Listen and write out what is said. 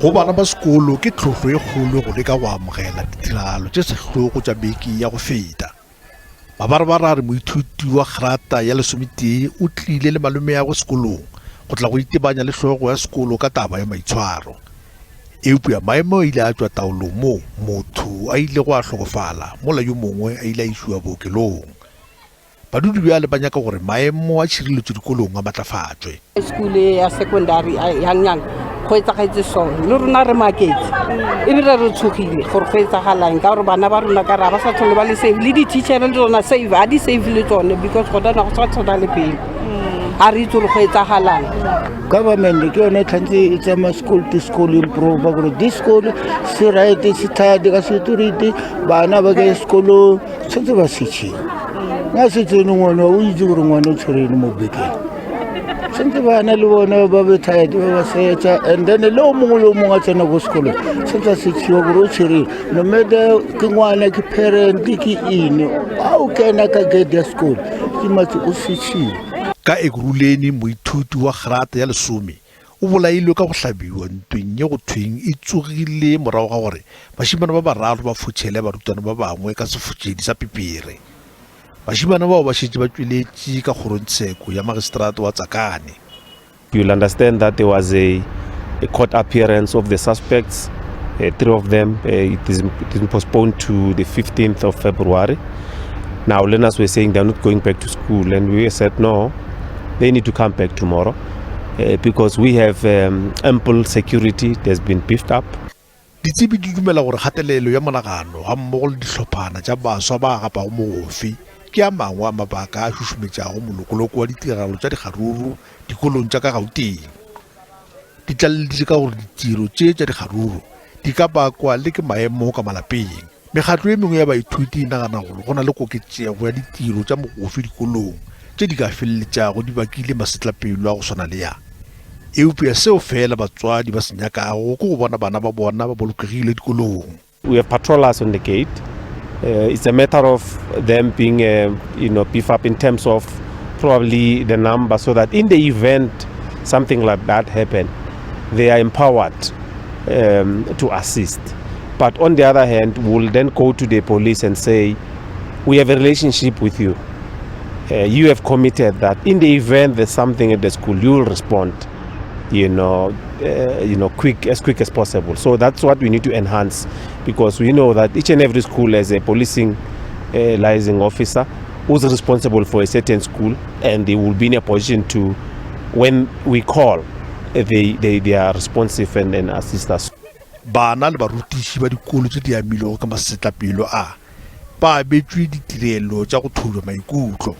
Go bana ba sekolo ke tlhohlo e kgolo go leka go amogela ditiragalo tše sehlogo tša beke ya go feta. Mabarebare a re moithuti wa grata ya lesometee o tlile le malomeagwe sekolong go tla go itebanya le hlogo ya sekolo ka taba ya maitshwaro. Eupša maemo a ile a tšwa taolong moo motho a ilego a hlokofala mola yo mongwe a ile a išiwa bookelong. Badudi bjale ba nyaka gore maemo a tšhireletšo dikolong a matlafatšwe. School ya secondary ya Nyang go etsagetse so le rona re maketse ebile re tshogile gore go etsagalang ka gore bana ba rona ka re ga ba sa tlhole ba le safe le di-teachere le tsona safe ga di safe le tsone because gona go sa tshwana le pele ga re itse gore go etsagalang. Government ke yone e tlhantse e tsamaya school to school improve gore this school se right se tired ka security bana ba ke sekolong tshwanetse ba setšheng nga se tsene ngwana o itse gore ngwana o tshwerene mo bekeng tshwanetse bana le bone ba be tired ba ba searcha and then le o mongwe le o mongwe a tsena ko sekolong tshwanetse a searchiwa gore o tshwereng no matter ke ngwana ke parent ke eng a o kena ka gate ya sekolo ke matse o searchiwe. Ka Ekurhuleni moithuti wa grata ya lesome o bolailwe ka go hlabiwa ntweng ye go thweng e tsogile morago ga gore bašemane ba bararo ba fotšhele barutwana ba bangwe ka sefotšedi sa pepere. Bašemane bao ba šetše ba tšweletše ka kgorongtsheko ya magistrata wa Tsakane. You'll understand that there was a, a court appearance of the suspects, uh, three of them. Uh, it, is, it is postponed to the 15th of February. Now, learners were saying they're not going back to school, and we said no, they need to come back tomorrow uh, because we have um, ample security that's been beefed up. Ditsebi di dumela gore kgatelelo ya monagano gammogo le dihlophana tša baswa ba gapago mogofe ke a mangwe a mabaka a šušumetšago molokoloko wa ditiragalo tša dikgaruru dikolong tša ka Gauteng. Di tlaleleditše ka gore ditiro tše tša dikgaruru di ka bakwa le ke maemo ka malapeng. Mekgatlo e mengwe ya baithuti e nagana gore go na le koketšego ya ditiro tša mogofe dikolong tše di ka feleletšago di bakile masetlapelo a go swana le a. Eupša seo feela batswadi ba se nyakago ke go bona bana ba bona ba bolokegile dikolong. We have patrollers on the gate. Uh, it's a matter of them being, uh, you know, beef up in terms of probably the number so that in the event something like that happen, they are empowered um, to assist. But on the other hand, we'll then go to the police and say, we have a relationship with you. Uh, you have committed that in the event there's something at the school, you will respond, you know, uh, you know, quick as quick as possible. So that's what we need to enhance, because we know that each and every school has a policing uh, liaising officer who's responsible for a certain school, and they will be in a position to, when we call, they, they, they are responsive and, and assist us. Bana le barutiši ba dikolo tše di amilwego ke masetlapelo a ba abetšwe ditirelo tša go thulwa maikutlo.